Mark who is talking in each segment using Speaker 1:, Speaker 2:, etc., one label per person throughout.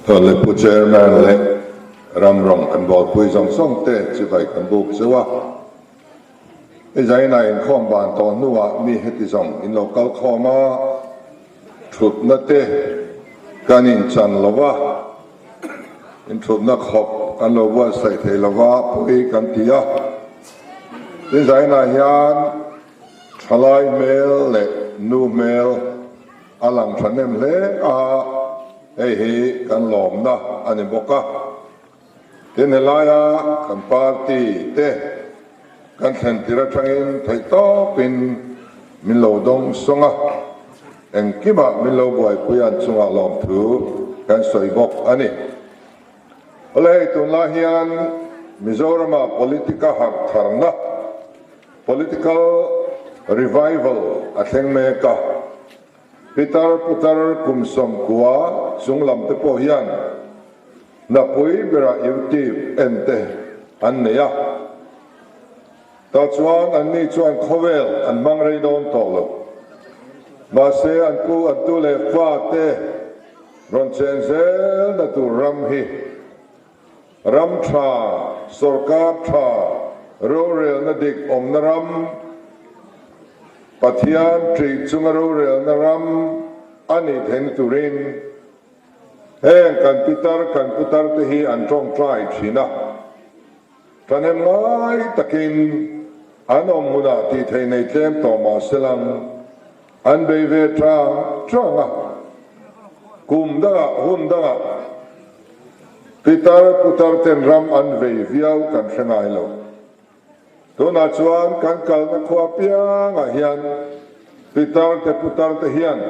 Speaker 1: Thawhle Pu Chairman leh ram rawng kan bawlpui zawng zawng te chibai kan buk zeuh a. I zaina inkhawm ban tawh hnuah mi heti zawng in lo kal khawm a, thutna te kan inchan lo va, inthutna khawp kan lo buatsaih thei lo va pawi kan ti a. Tin zainah hian thalai hmel leh nu hmel a lang thahnem hle a, hei hi kan lawmna a ni bawk a. Tin helaia kan party te kan thlen tir atangin theihtawpin min lo dawng sawng a, engkimah min lo buaipui an chungah lawmthu kan sawi bawk a ni. Awle hei tunlai hian Mizorama politica harh tharna, political revival, a thleng mek a. Pitar putar kum 90 chung lam te pawh hian hnapui berah YouTube en te an nei a. Tah chuan anni chuan khawvel an hmang rei dawn tawh lo. Mahse an pu an tu leh fa te rawn chen zelna tur ram hi ram tha, sawrkar tha, rorelna dik awmna ram, Pathian ṭih chunga rorelna ram a nih theihna turin heng kan pitar kan putar te hi an ṭawngṭai ṭhin a. Ṭhahnem ngai takin an awm hmunah tih theih nei tlem tawh mah se lang an bei ve ṭang ṭang a. Kum dangah hun dangah pitar putar ten ram an vei viau kan hre ngai lo. Tunah chuan kan kalna khua piangah hian pitar te putar te hian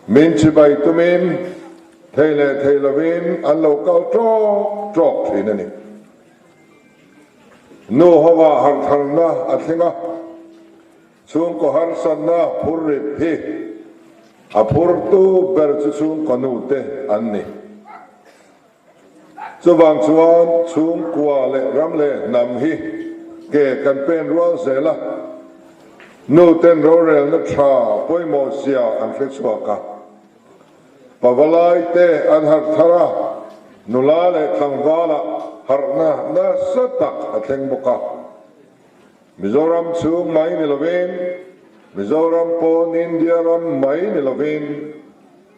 Speaker 1: Min chibai tumin thei leh thei lovin an lo kal ṭawk ṭawk ṭhin a ni. Nu hova harhtharna a thleng a, chhungkaw harsatna phur rip hi a phurtu ber chu chhungkaw nute an ni. Chuvang chuan chhungkua leh ram leh hnam hi ke kan pen rual zel a, nuten rorelna tha pawimawh zia an hre chhuak a. Pavalai te an harh thar a, nula leh tlangvalah harhna nasa tak a thleng bawk a. Mizoram chhung mai ni lovin, Mizoram pawn India ram mai ni lovin,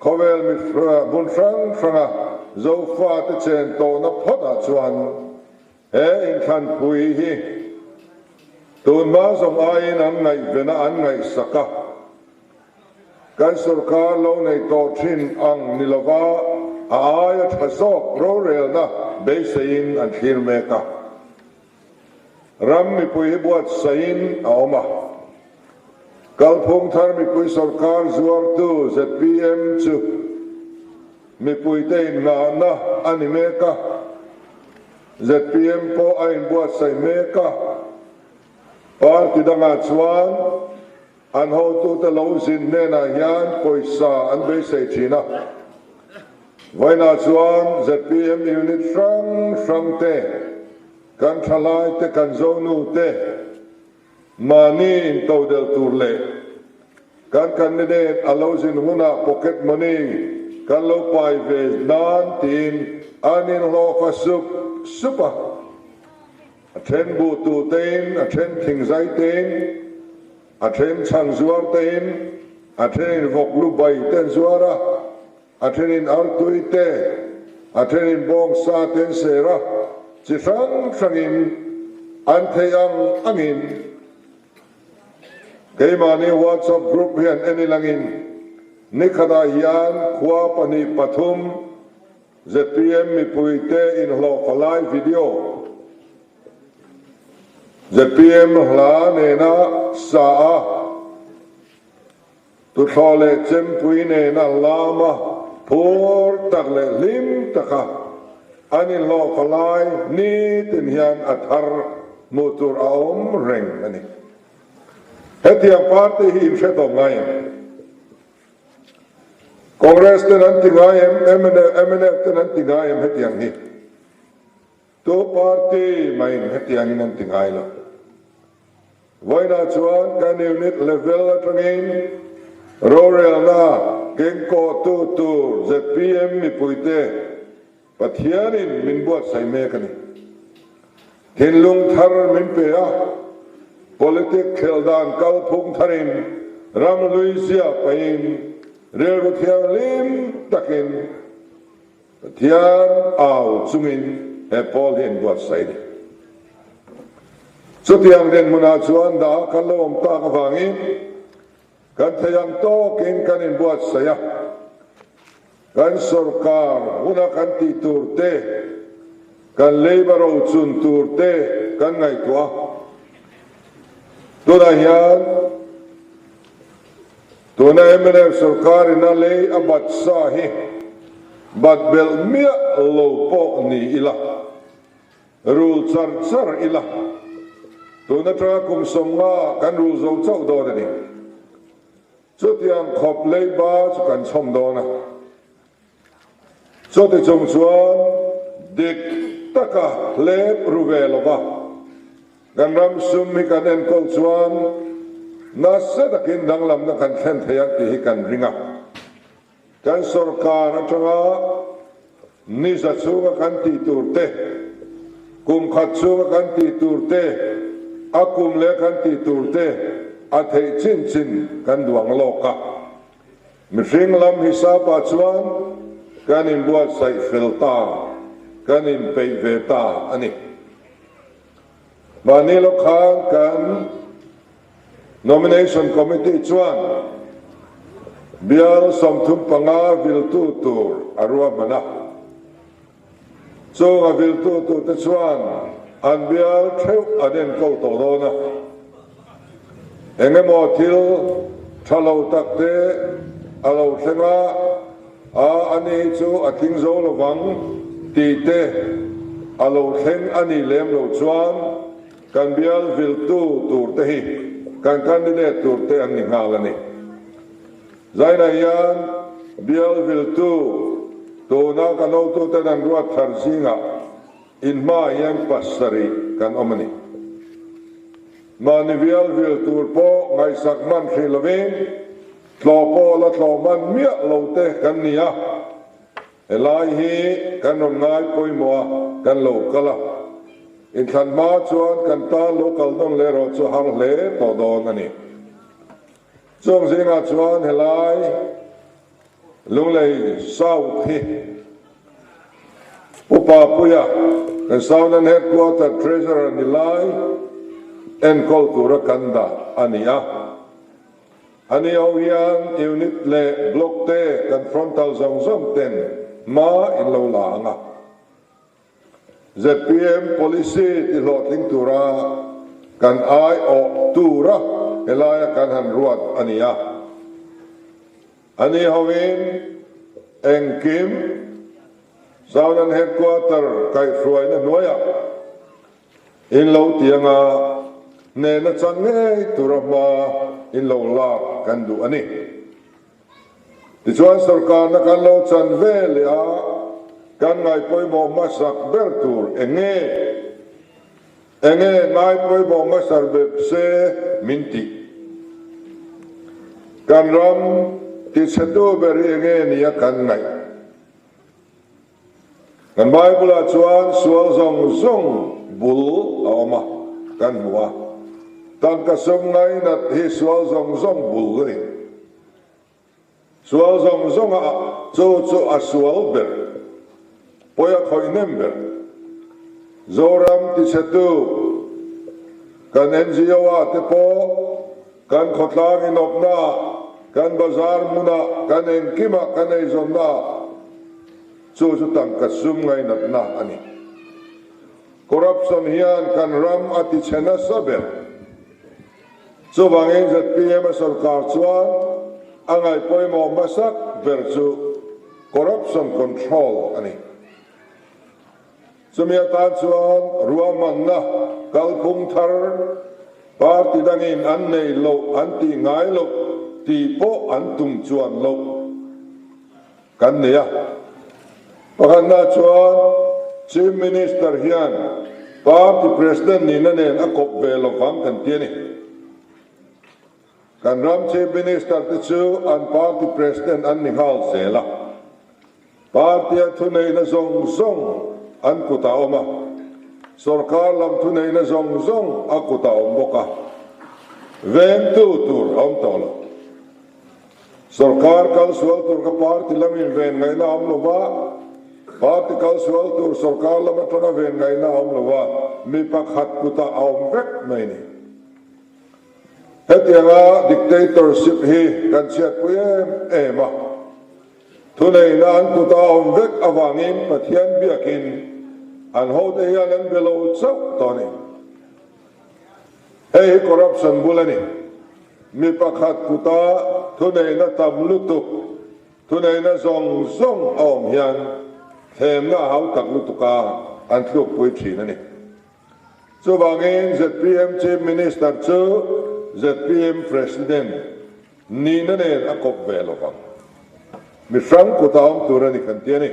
Speaker 1: khawvel mi hmun hrang hranga Zofate chen tawhna phawtah chuan he inthlanpui hi tunhma zawng aiin an ngaihvena an ngaihsak a. Kan sorkar lo nei tawh thin ang ni lova a aia tha zawk rorelna beiseiin an thlir mek a. Ram mipui hi buatsaihin a awm a. Kalphung thar mipui sorkar zuartu zpm chu mipuite innghahna a ni mek a. Zpm pawh a inbuatsaih mek a. Party dangah chuan an hotute lo zin hnenah hian pawisa an beisei thin a. Vawiinah chuan zpm unit hrang hrang te, kan thalai te, kan zonu te mahni intodel tur leh kan candidate a lo zin hunah pocket money kan lo pai ve nan tiin an inhlawhfa sup sup a. A then buh tuh tein, a then thingzai tein, a then chhang zuar tein, a thenin vawk lu bai te an zuar a, a thenin artui te, a thenin bawngsa te an ser a, chi hrang hrangin an theih ang angin keimahni WhatsApp group hian en ilangin nikhatah hian khua pahnih pathum Zpm mipuite inhlawhfa lai video zpm hla nena sa a, tuthlawh leh chempui nena lama phur tak leh hlim taka an inhlawhfa lai nitin hian a thar hmuh tur a awm reng a ni. Hetiang party hi inhre tawh ngai em? Congress ten an ti ngai em? Mnf ten an ti ngai em hetiang hi? Tu party mahin hetiangin an ti ngai lo. Vawiinah chuan kan unit level atangin Rorelna kengkawhtu tur zpm mipuite Pathianin min buatsaih mek a ni. Thinlung thar min pe a, politic khelh dan kalphung tharin ram hlui zia pahin rilru thianghlim takin Pathian au chungin he pawl hi an buatsaih a ni. Chutiang dinhmunah chuan dah kan lo awm tak avangin Kan thei ang tawkin kan inbuatsaih a, kan sorkar huna kan tih tur te, kan leiba rochun tur te kan ngaihtuah a. Tunah hian tuna mnf sorkarin a lei a bat sa hi bat belh miah lo pawh ni ila, Rul char char ila, tun atanga kum 50 kan rul zo chauh dawn a ni. Chutiang khawp leiba chu kan chhawm dawn a. Chuti chung chuan dik taka hlep ru ve lova kan ram sum hi kan enkawl chuan nasa takin danglamna kan thlen thei ang tih hi kan ring a. Kan sorkar atanga niza chhunga kan tih tur te, kum khat chhunga kan tih tur te, a kum leh kan tih tur te a theih chin chin kan duang lawk a. Mihring lam hisapah chuan kan inbuatsaih fel ta, kan inpeih ve ta a ni. Mahni lawk khan kan Nomination Committee chuan bial 35 viltu tur a ruahman a. Chung a viltu turte chuan an bial theuh an enkawl tawh dawn a. Engemaw thil tha lo takte a lo thleng a, a ani chu a tling zo lovang tih te a lo thleng a nih lem loh chuan Kan bial viltu turte hi kan candidate turte an ni nghal a ni. Zainah hian bial viltu tuna kan hotuten an ruat thar zingah inhmaah hian 7 kan awm a ni. Mahni bial vil tur pawh ngaihsak hman hrih lovin tlawh pawh la tlawh hman miah lote kan ni a. Helai hi kan rawn ngai pawimawh a, kan lo kal a. Inthlan hma chuan kan tan lo kal nawn leh erawh chu har hle tawh dawn a ni. Chung zingah chuan helai Lunglei South hi Pu Papuia kan Southern Headquarter Treasurer ni lai enkawl tura kan dah a ni a. A ni ho hian unit leh block te kan frontal zawng zawng ten hma in lo la ang a. Zpm policy ti hlawhtling tura kan aiawh tura helaia kan han ruat a ni a. A ni hoin engkim Southern Headquarter kaihhruaina hnuaiah In lo ti anga hnehna chan ngei tura hma in lo lak kan duh a ni. Tichuan sorkarna kan lo chan ve leh a, kan ngaihpawimawh hmasak ber tur eng nge? Eng nge ngaihpawimawh hmasar ber se min tih? Kan ram tichhetu ber hi eng nge nia kan ngaih? Kan Bible-ah chuan sual zawng zawng bul a awm a, kan hmu a. Tangka sum ngainat hi sual zawng zawng bul a ni. Sual zawng zawnga chu chu a sual ber, pawi a khawih hnem ber. Zoram tichhetu kan NGO-ah te pawh kan khawtlang inawpnaah, kan bazar hmunah, kan engkimah, kan eizawnnaah, Chu chu tangka sum ngainatna a ni. Corruption hian kan ram a ti chhe nasa ber. Chuvangin zpm a sorkar chuan a ngaihpawimawh hmasak ber chu corruption control a ni. Chumi atan chuan ruahmanna kalphung thar party dangin an nei loh an tih ngai loh tih pawh an tum chuan loh. Kan nei a. Pakhatna chuan Chief Minister hian Party President nihna nen a kawp ve lovang kan ti a ni. Kan ram Chief Minister te chu an party President an ni nghal zel a. Party-a thuneihna zawng zawng an kutah a awm a, sorkar lam thuneihna zawng zawng a kutah a awm bawk a, vengtu tur a awm tawh lo. Sorkar kal sual tur kha party lamin ven ngaihna a awm lo va, party kal sual tur sorkar lam atanga ven ngaihna a awm lo va, mi pakhat kutah a awm vek mai a ni. Hetianga dictatorship hi kan chhiatpui em em a. Thuneihna an kuta awm vek avangin Pathian biakin an hote hian an be lo chauh tawh a ni. Hei hi corruption bul a ni. Mi pakhat kuta thuneihna tam lutuk, thuneihna zawng zawng a awm hian thlemna a hautak lutuka an tlukpui thin a ni. Chuvangin zpm Chief Minister chu zpm President nihna nen a kawp ve lo vang. Mi hrang kut a awm tur a ni kan ti a ni.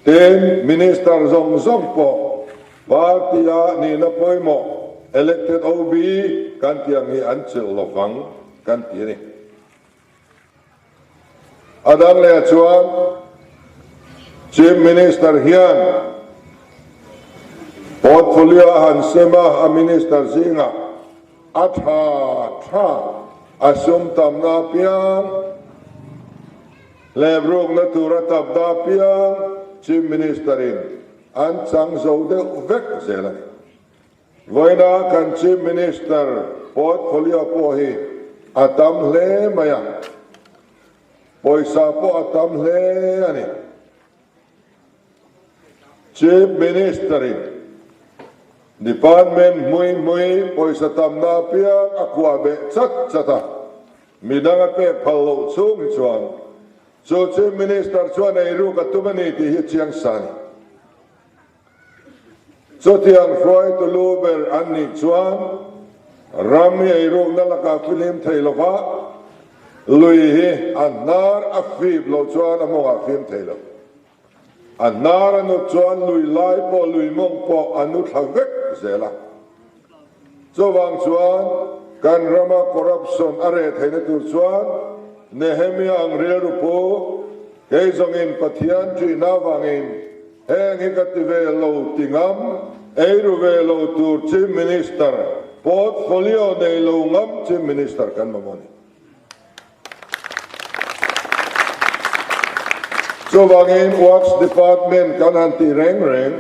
Speaker 1: Tin, Minister zawng zawng pawh party-a nihna pawimawh elected OB kan tih ang hi an chilh lo vang kan ti a ni. A dang leh chuan Chief Minister hian portfolio a han sem a, a Minister zingah a tha tha a sum tamna apiang, hleprukna tur a tapna apiang Chief Minister in an chang zo deuh vek zel a ni. Vawiina kan Chief Minister portfolio pawh hi a tam hle mai a, pawisa pawh a tam hle a ni. Chief Minister-in Department hmui hmui pawisa tamna apiang a kuah beh chat chat a, midang a pek phal loh chhung hi chuan chu Chief Minister chuan eiruk a tum a ni tih hi chiang sa a ni. Chutiang hruaitu lu ber an nih chuan ram hi eirukna lakah fihlim thei lo va, lui hi a hnar a fip loh chuan a mawngah fim thei lo. A hnar a nut chuan lui lai pawh lui mawng pawh a nu thla vek zel a. Chuvang chuan kan rama corruption a reh theihna tur chuan Nehemia ang rilru pu, kei zawngin Pathian ṭihna avangin heng hi ka ti ve lo ti ngam, eiru ve lo tur Chief Minister, portfolio nei lo ngam Chief Minister kan mamawh a ni. Chuvangin Works Department kan han tih reng reng,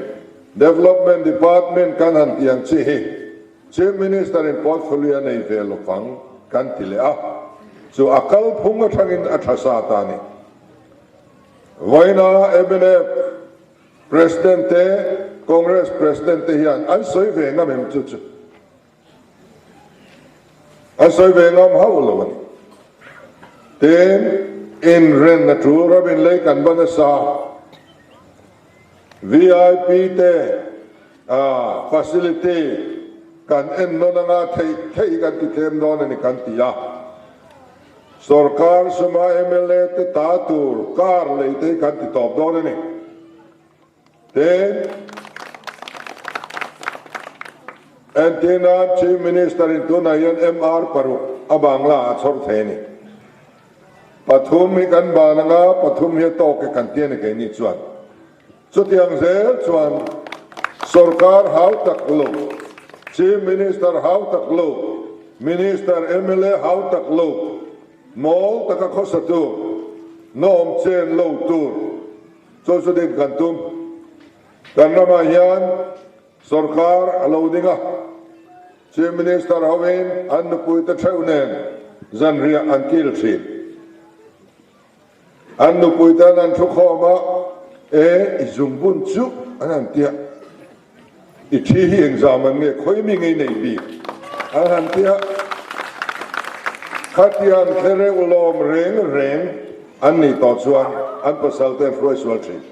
Speaker 1: Development Department kan han tih ang chi hi Chief Minister in portfolio a nei ve lovang kan ti leh a, chu a kalphung atangin a tha sa ta a ni. Vawiina mnf President te, Congress President te hian an sawi ve ngam em chu chu? A sawi ve ngam hauh lo a ni. Tin, inren a tul ramin lei kan ban nasa. VIP te facility kan en nawn anga theih theih kan ti tlem dawn a ni kan ti a. Sorkar suma mla te ta tur car lei te hi kan ti tawp dawn a ni. Tin, entirnan Chief Minister in tunah hian MR paruk a Bangla ah chhawr thei a ni. Pathum hi kan ban anga pathum hi a tawk e kan ti a ni keini chuan. Chutiang zel chuan sorkar hau tak lo, Chief Minister hau tak lo, Minister mla hau tak lo, mawl taka khawsa tur, nawm chen lo tur, Chu chu din kan tum. Kan ramah hian sorkar a lo ding a, Chief Minister hovin an nupuite theuh nen zanriah an kil thin. An nupuite an han thukhawm a, E, i zungbun chu an han ti a, I thi hi engzam an nge, khawi mi ngei nei bik? An han ti a. Khatiang thlereuh lawm reng reng an nih tawh chuan an pasal te an hruai sual thin.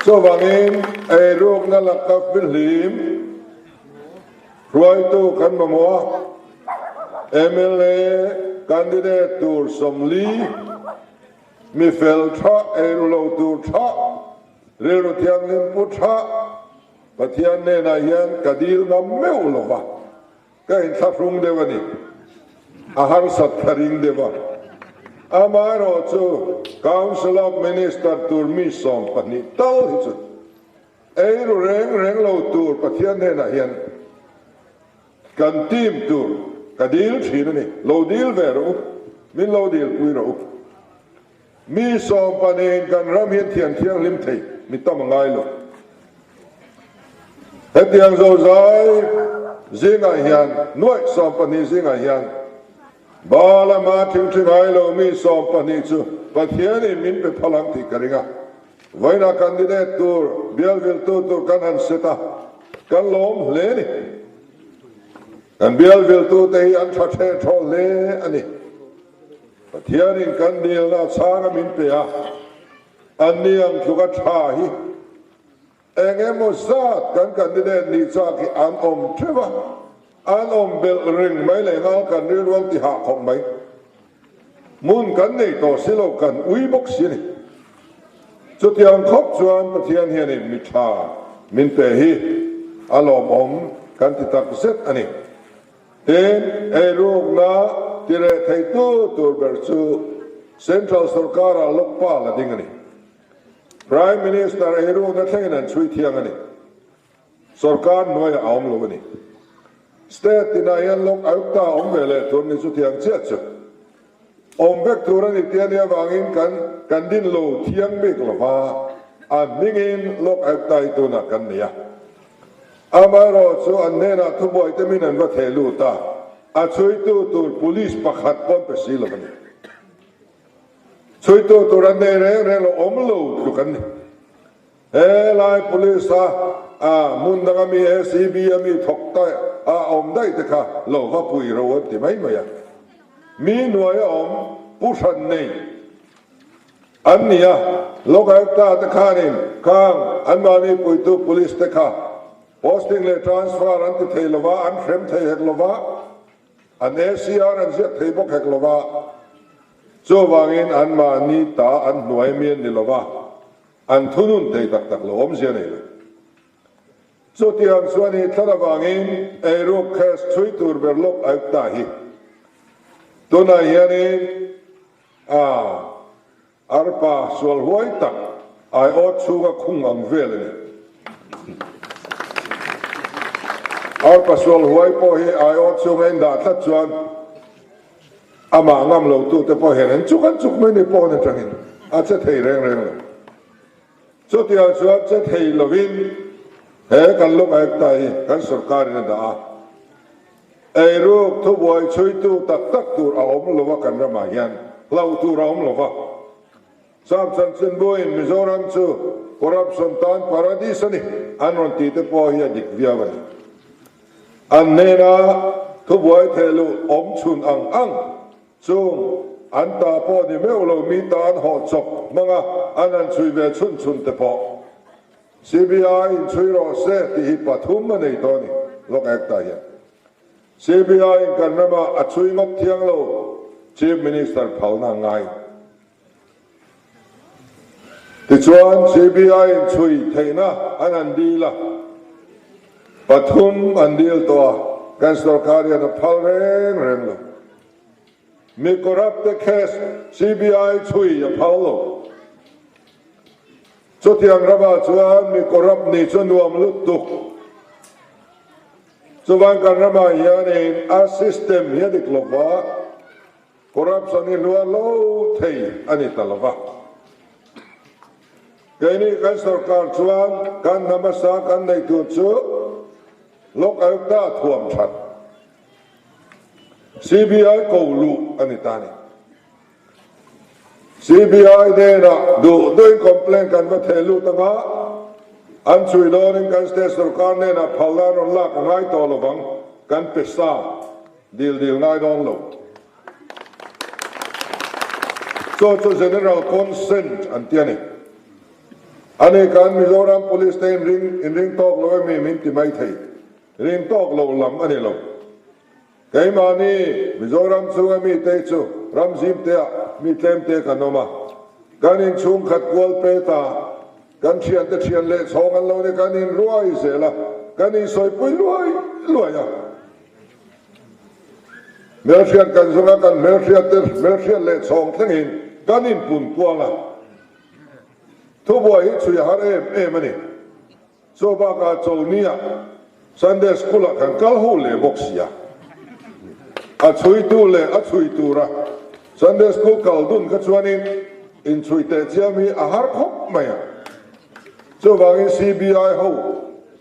Speaker 1: Chuvangin eirukna laka fihlim hruaitu kan mamawh a, mla candidate tur 40, mi fel tha, eiru lo tur tha, Rilru thianghlim pu tha Pathian hnenah hian ka dil ngam meuh lo va. Ka inthlahrung deuh a ni. A harsat ka ring deuh a. Amaherawhchu Council of Minister tur mi 12 tal hi chu eiru reng reng lo tur Pathian hnenah hian kan team tur ka dil thin a ni. Lo dil ve rawh u. Min lo dilpui rawh u. Mi sawmpanihin kan ram hian thian thianghlim thei mi tam a ngai lo. Hetiang zozai zingah hian, nuaih 12 zingah hian Ba lama thingthi ngai lo mi 12 chu Pathianin min pe phal ang tih ka ring a. Vawiinah candidate tur, bial viltu tur kan han set a, kan lawm hle a ni. Kan bial viltute hi an tha theh thaw hle a ni. Pathianin kan dilna chhanga min pe a, anni ang tluka tha hi eng emaw zat kan candidate nih chak hi an awm theuh a, an awm belh reng mai leh nghal kan rilru an ti hah khawp mai. Hmun kan nei tawh si lo, kan ui bawk si a ni. Chutiang khawp chuan Pathian hianin mi tha min pe hi a lawmawm kan ti tak zet a ni. Tin, eirukna tireh theitu tur ber chu Central sorkara Lokpal a ding a ni. Prime Minister eirukna thlengin an chhui thiang a ni. Sorkar hnuaiah a awm lo a ni. State tinah hian Lok Ayukta a awm ve leh tur ni chutiang chiah chu awm vek tur a ni tih a nih avangin kan kan din lo thiang bik lo va, a hmingin Lok Ayukta hi tunah kan nei a. Amaherawh chu an hnenah thubuai te min an va theh lut a, a chhuitu tur police pakhat pawn pe si lo a ni. Chhuitu tur an nei reng reng lo, awm lo tluk an ni. He lai police a a hmun danga mi ACB a mi thawk ta a awm daih te kha lo va pui ro an ti mai mai a. Mi hnuaia awm pu hran nei An ni a, Lokayukta te khanin khang anmahni puitu police te kha posting leh transfer an ti thei lova, an hrem thei hek lova, an ACR an ziak thei bawk hek lova, chuvangin anmahni ta an hnuai mi an ni lova, an thunun thei tak tak lo, awmzia nei lo. Chutiang chuan i thlan avangin eiruk case chhui tur ber Lokayukta hi tunah hianin A, arpa sual huai tak aiawt chhunga khung ang vel a ni. Arpa sual huai pawh hi aiawt chhunga indah tlat chuan amah ngam lo tute pawh hian an chuk an chuk mai ni pawn atangin a che thei reng reng lo. Chutiang chuan che thei lovin he kan lawk aekta hi kan sorkarin a dah a. Eiruk thubuai chhuitu tak tak tur a awm lo a kan ramah hian hlauh tur a awm lo va. Sap chanchinbuin Mizoram chu corruption tan paradis a ni an rawn tih te pawh hi a dik viau a ni. An hnena thubuai thehluh awm chhun ang ang chung an ta pawh ni meuh lo mi tan hawh chawp hmanga an han chhui ve chhun chhun te pawh CBI in chhui rawh se tih hi pathum a nei tawh a ni, Lok Act-ah hian. CBI in kan ramah a chhui ngawt thiang lo, Chief Minister phalna a ngai. Tichuan CBI in chhui theihna an han dil a, pathum an dil tawh a, kan sorkar hian a phal reng reng lo. Mi corrupt te case CBI chhui a phal lo. Chutiang ramah chuan mi corrupt nih chu nuam lutuk. Chuvan kan ramah hianin a system hi a dik lo va, corruption hi hluar lo thei a ni ta lo va. Keini kan sorkar chuan kan hna hmasa kan neih tur chu Lok Ayukta thuam that, CBI ko luh a ni ta a ni. CBI hnenah duh duhin complaint kan va theh lut anga, an chhui dawnin kan state sorkar hnenah phalna an rawn lak a ngai tawh lovang, kan pe sa dil dil ngai dawn lo. Chaw chu general consent an ti a ni. Ani kan Mizoram Police te inring inring tawk lo emi min ti mai thei, ring tawk loh lam a ni lo. Keimahni Mizoram chhunga mite chu ram zimteah mi tlemte kan awm a, kan inchhungkhat kual pet a, kan thiante thian leh chhawng an lo ni kan inruai zel a, kan insawipui luai luai a. Hmelhriat kan zawng a, kan hmelhriat te hmelhriat leh chhawng thlengin kan inpun kual a. Thubuai hi chhui a har em em a ni. Chaw bakah Chawlhnia Sunday School ah kan kal ho leh bawk sia. A chhuitu leh a chhui tura Sunday School kal dun kha chuanin inchhui teh chiam hi a har khawp mai a. Chuvangin CBI ho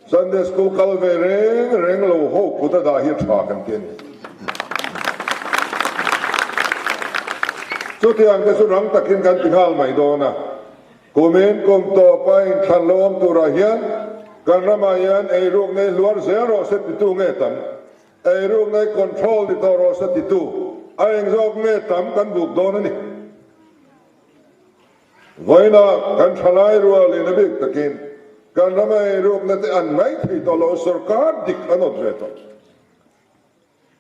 Speaker 1: Sunday School kal ve reng reng lo ho kut a dah hi a tha kan ti a ni. Chutiang te chu rang takin kan ti nghal mai dawn a. Kumin kum tawpa inthlan lo awm turah hian kan ramah hian eiruk nei hluar zel rawh se titu nge tam? Eiruk nei control ni tawh rawh se titu a eng zawk nge tam kan buk dawn a ni. Vawiinah kan thalai rualin a bik takin kan rama eirukna te an ngaih thei tawh lo, sorkar dik an awt ve tawh.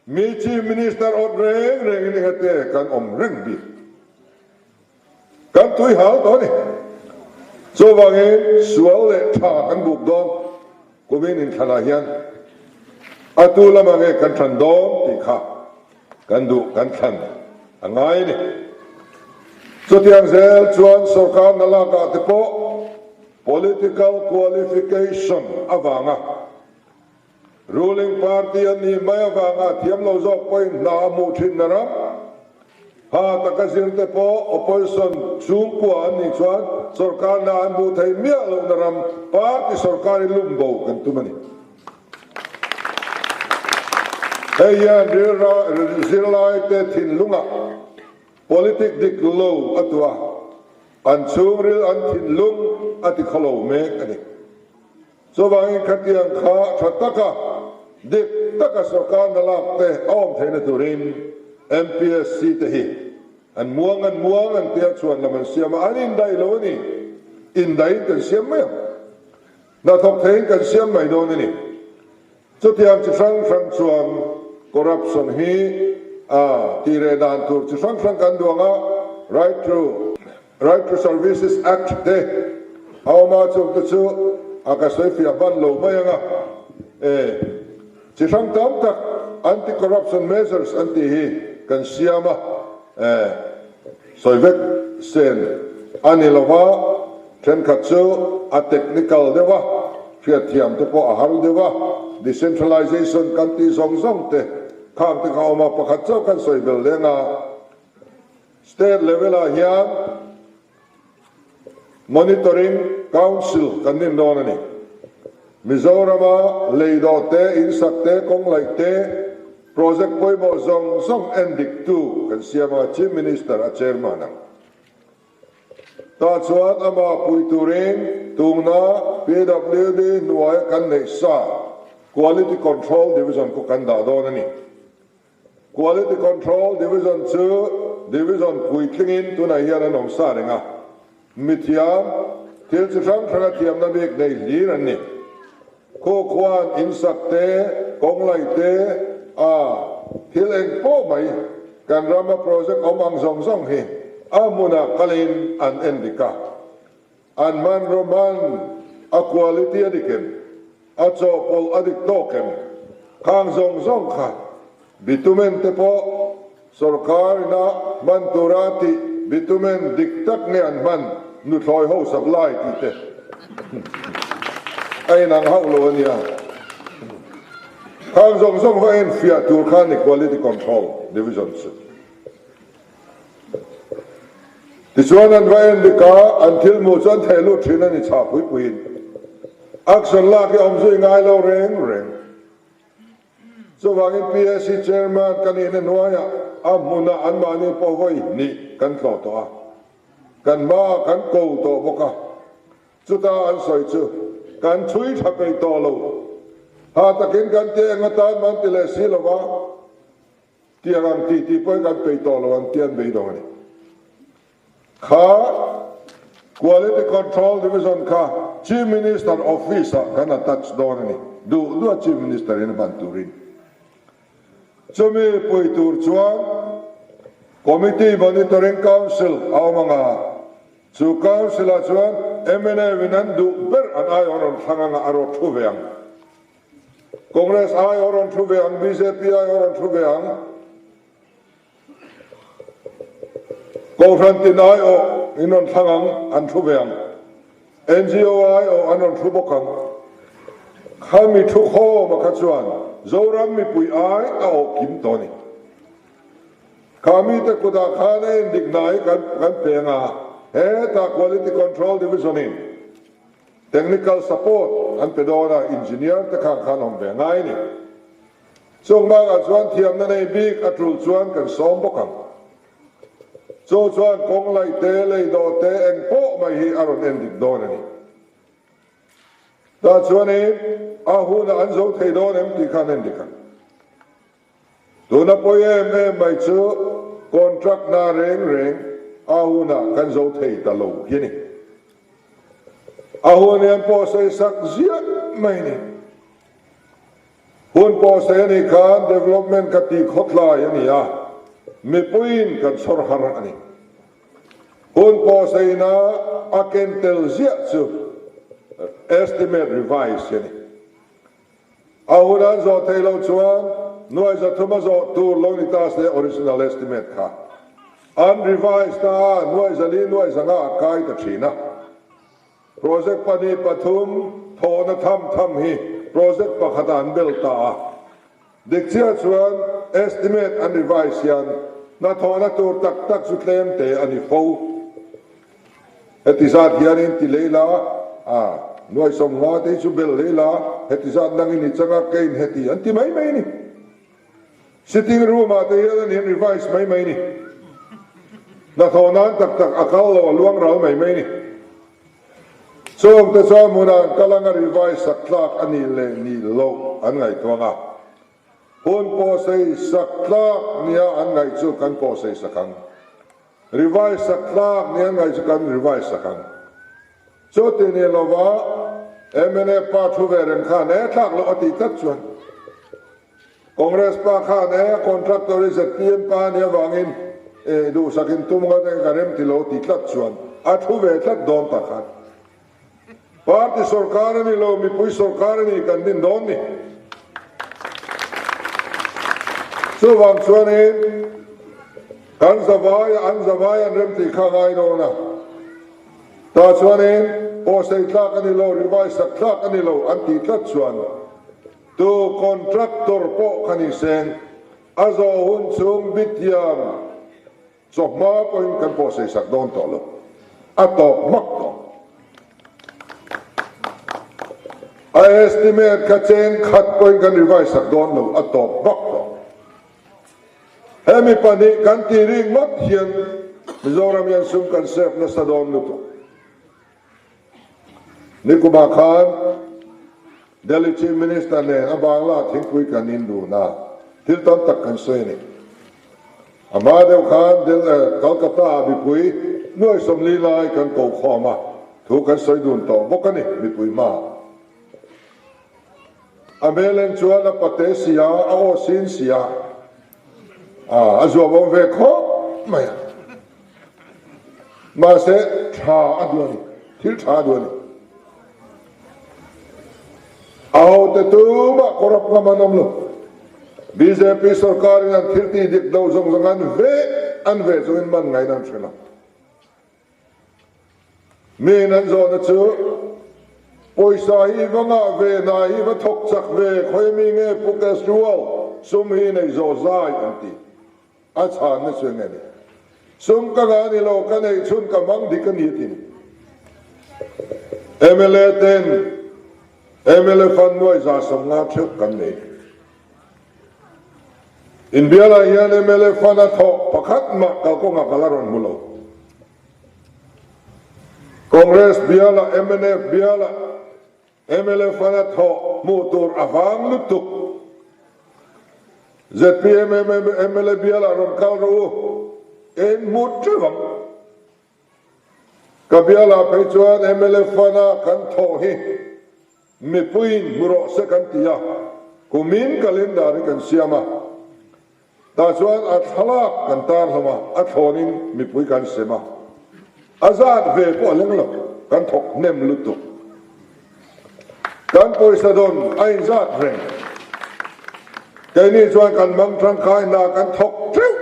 Speaker 1: Mi Chief Minister awt reng rengin engate kan awm reng bik. Kan tui hal tawh a ni. Chuvangin sual leh tha kan buk dawn kumin inthlanah hian a tu lamah nge kan thlan dawn tih kha kan duh kan thlan a ngai a ni. Chutiang zel chuan sorkar hna lakah te pawh political qualification avanga Ruling party an nih mai avanga thiam lo zawk pawhin hna a hmuh thin na ram. Ha taka zir te pawh opposition chhungkua an nih chuan sorkar hna an hmuh thei miah loh na ram party sorkar hi lum bo kan tum a ni. Hei hian zirlai te thinlungah politic dik lo a tuah, an chhungril an thinlung a ti khawlo mek a ni. Chuvangin khatiang kha tha taka, dik taka sorkar hna lak te a awm theihna turin MPSC te hi an muang an muang an tia chhuan lam an siam a, an indaih lo a ni. Indaihin kan siam mai ang. Hnathawk theihin kan siam mai dawn a ni. Chutiang chi hrang hrang chuan corruption hi a tih reh dan tur chi hrang hrang kan duang a, Right to Right to Services Act te a awm a, chung te chu a ka sawi fiah hman lo mai ang a, e chi hrang tam tak anti corruption measures an tih hi kan siam a, e sawi vek sen a ni lo va. Thenkhat chu a technical deuh a, hriatthiam te pawh a har deuh a, decentralization kan tih zawng zawng te khang te kha a awm a, pakhat chauh kan sawi bel leng a, state level ah hian monitoring council kan nin dawn a ni. Mizorama lei dawh te, insak te, kawng laih te, project pawimawh zawng zawng en dik tu kan siam a, Chief Minister a chairman ang. Tah chuan amah pui turin tungna PWD hnuaia kan neih sa Quality Control Division khu kan dah dawn a ni. Quality Control Division chu Division puitlingin tunah hian an awm sa reng a, mithiam, thil chi hrang hranga thiamna bik nei hlir an ni. Khaw khuan insak te, kawng laih te, a thil eng pawh mai kan rama project awm ang zawng zawng hi a hmunah kalin an en dik a. An hmanraw hman a quality a dik em? A chawhpawlh a dik tawk em? Khang zawng zawng kha bitumen te pawh Sawrkar ina hman tura tih bitumen dik tak nge an hman nuthlawi ho supply tih te a inang hauh lo a nia. Khang zawng zawng va en fiah tur khan Equality Control Division chu. Tichuan an va en dik a, an thil hmuh chu an theh lut thin a ni chhah pui puiin. Action lak hi awm zui ngai lo reng reng. Chuvangin PAC Chairman ka nihna hnuaiah a hmunah anmahni pawh vawi hnih kan tlawh tawh a, kan hmaah kan ko tawh bawk a, chuta an sawi chu kan chhui tha peih tawh lo. Ha takin kan ti eng atan man ti leh si lova, tiang ang tih tih pawhin kan peih tawh lo ang tih an beidawng a ni. Kha Quality Control Division kha Chief Minister Office ah kan attach dawn a ni. Duh duh a Chief Minister in a hman turin. Chumi pui tur chuan Committee Monitoring Council a awm ang a, chu Council ah chuan mnf in an duh ber an aiawh rawn thlang anga a rawt thu ve ang. Congress aiawh rawn thu ve ang, bjp aiawh rawn thu ve ang. Kohhran tin aiawh in rawn thlang ang, an thu ve ang. NGO aiawh an rawn thu bawk ang. Khami thu khawma kha chuan Zoram mipui ai a awh kim tawh a ni. Kha mite kutah khan a endik hna hi kan kan pe ang a, hetah Quality Control Division in Technical support an pe dawn a, Engineer te khan khan awm ve ngai a ni. Chung bakah chuan thiamna nei bik a tul chuan kan sawm bawk ang. Chu chuan kawng laih te, lei dawh te eng pawh mai hi a rawn endik dawn a ni. Tah chuanin a hunah an zo thei dawn em tih kha an endik ang. Tuna pawi em em mai chu contract hna reng reng a hunah kan zo thei ta lo hi a ni. A hun hian pawh sawi sak ziah mai a ni. Hun pawh sawi a nih khan development ka tih khawtlai a ni a, mipuiin kan chhawr har a ni. Hun pawh sawiina a ken tel ziah chu estimate revise hi a ni. A hun an zawh theih loh chuan nuai 300 a zawh tur lo ni ta se original estimate kha an revise ta a, nuai 400 nuai 500 a kai ta thin a. Project pahnih pathum thawhna tham tham hi project pakhatah an bel ta a. Dik chiah chuan estimate an revise hian hnathawhna tur tak tak chu tlem te a ni fo. Heti zat hianin ti lei la, a, nuai 50 te hi chu bel lei la, heti zat nangin i changa kein heti an ti mai mai a ni. Sitting room ah te hian an in revise mai mai ni. Hnathawh nan tak tak a kal lo a luang ral mai mai ni. Chung te chuan hmunah an kal anga revise sak tlak a nih leh nih loh an ngaihtuang a. Hun pawhsei sak tlak nia an ngaih chu kan pawhsei sak ang. Revise sak tlak nia an ngaih chu kan revise sak ang. Chuti ni lova mnf pa thu ve reng khan e tlak loh a tih tlat chuan Congress pa khan e contractor hi zpm pa ania vangin e duhsak in tum ngawt eng ka rem ti lo ti tlat chuan a thu ve tlat dawn tak khan party sorkar a ni lo mipui sorkar a ni kan din dawn ni. Chuvang chuanin kan zavai an zavai an rem tih kha ngai dawn a. Tah chuanin pawhsei tlak a ni lo revise sak tlak a ni lo an tih tlat chuan Tu contractor pawh kha ni seng, a zawh hun chhung bithiam chawhma pawhin kan pawh sawisak dawn tawh lo, a tawp hmak tawh. A estimate kha cheng khat pawhin kan revise sak dawn lo, a tawp hmak tawh. Hemi pahnih kan tih rik ngawt hian Mizoram hian sum kan save nasa dawn lutuk. Nikumah khan Delhi Chief Minister nen a Bangla thingpui kan in dun a, thil tam tak kan sawi a ni. A hma deuh khan Calcutta ah mipui nuai 40 lai kan ko khawm a, thu kan sawi dun tawh bawk a ni mipui hmaah. A hmel en chuan a pate si a, a aw sin si a, a zuam awm ve khawp mai a. Mahse, tha a duh a ni, thil tha a duh a ni. A hote tumah corrupt ngam an awm lo. Bjp sorkarin an thil tih dik do zawng zawng an veh an veh chungin man ngain an hre lo. Miin an zawhna chu, Pawisa hi va ngah ve, hna hi va thawk chak ve, khawi mi nge Pu Kejriwal sum hi nei zawh zai an ti. A chhanna chu enge ni? Sum ka ngah ni lo, ka neih chhun ka hmang dik a ni a ti ni. Mla ten mla fund nuai 150 theuh kan nei. Inbialah hian mla fund a thawh pakhat mah kalkawngah ka la rawn hmu lo. Congress bialah, mnf bialah mla fund a thawh hmuh tur a vang lutuk. Zpm mla bialah rawn kal rawh u, eng hmu teuh ang. Ka bialah phei chuan mla fund a kan thawh hi Mipuiin hmu rawh se kan ti a, kumin calendar hi kan siam a, tah chuan a thlalak kan tar hlawm a, a thlawnin mipui kan sem a, a zat ve pawh a leng lo, kan thawk hnem lutuk. Kan pawisa dawn a inzat reng. Keini chuan kan hmang tangkai hna kan thawk teuh.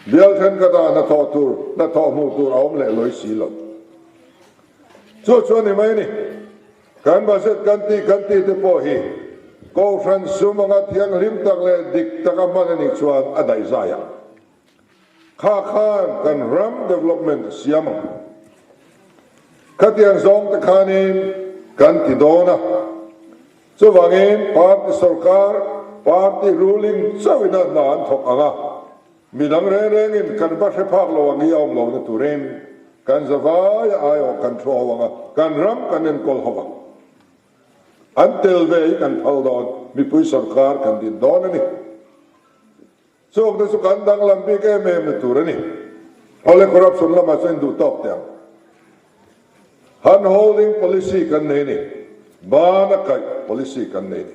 Speaker 1: Bial thenkhatah hnathawh tur, hnathawh hmuh tur a awm leh lawi si lo. Chu chu a ni mai a ni. Kan budget kan tih kan tih te pawh hi Kohhran sum anga thianghlim tak leh dik taka hman a nih chuan a daih zai ang. Kha khan kan ram development a siam ang. Khatiang zawng te khanin kan ti dawn a. Chuvangin party sorkar, party ruling chauhin a hna an thawk ang a, midang reng rengin kan va hre phak lo ang hi a awm lohna turin kan zavaia aiawh kan thu ho ang a, kan ram kan enkawl ho ang. An tel ve hi kan phal dawn, mipui sorkar kan din dawn a ni. Chungte chu kan danglam bik em em na tur a ni. Awle corruption lamah chuan in duh tawk teh ang. Hand holding policy kan nei a ni. Ban a kaih policy kan nei a ni.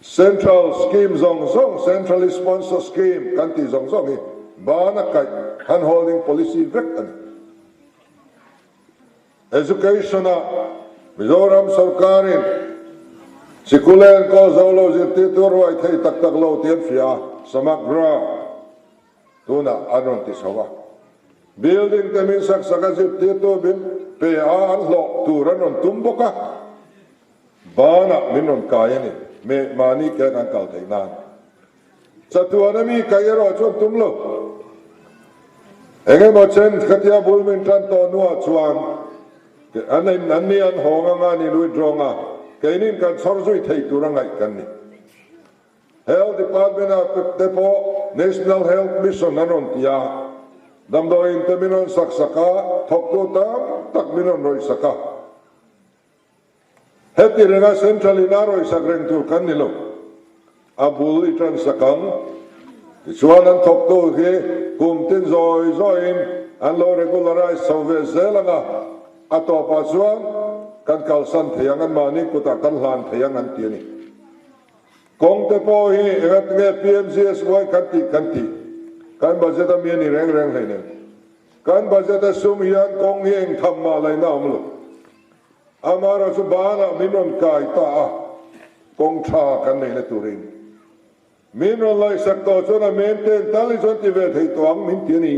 Speaker 1: Central scheme zawng zawng, centrally sponsored scheme kan tih zawng zawng hi ban a kaih hand holding policy vek a ni. Education-ah Mizoram sorkarin sikul enkawl zo lo zirtirtu a ruai thei tak tak lo tih an hria a, Samagra tunah an rawn ti chho a. Building te min sak sak a zirtirtu min pe a an hlawh tur an rawn tum bawk a, banah min rawn kai a ni, meh mahni ke kan kal theih nan. Chatuan a mi kaih erawh chuan tum lo. Eng emaw chen khatia bul min tan tawh hnuah chuan an in an ni an hawng anga an in withdraw a, keinin kan chhawr zui thei tur a ngaih kan ni. Health Department ah te pawh National Health Mission an rawn ti a, damdawiin te min rawn sak sak a, thawktu tam tak min rawn rawih sak a. Heti renga Central in a rawisak reng tur kan ni lo. A bul i tan sak ang. Tichuan an thawktu hi kum tin zawi zawiin an lo regularize chho ve zel ang a, a tawpah chuan kan kalsan thei ang, anmahni kutah kan hlan thei ang an ti a ni. Kawng te pawh hi engatinge PMGSY kan tih kan tih? Kan budget a mi a ni reng reng hleinem. Kan budget a sum hian kawng hi eng tham mah laihna a awm lo. Amara chu banah min rawn kai ta a, kawng tha kan neihna turin. Min rawn laihsak tawh chuan a maintain tal hi chuan ti ve thei tawh ang min ti a ni.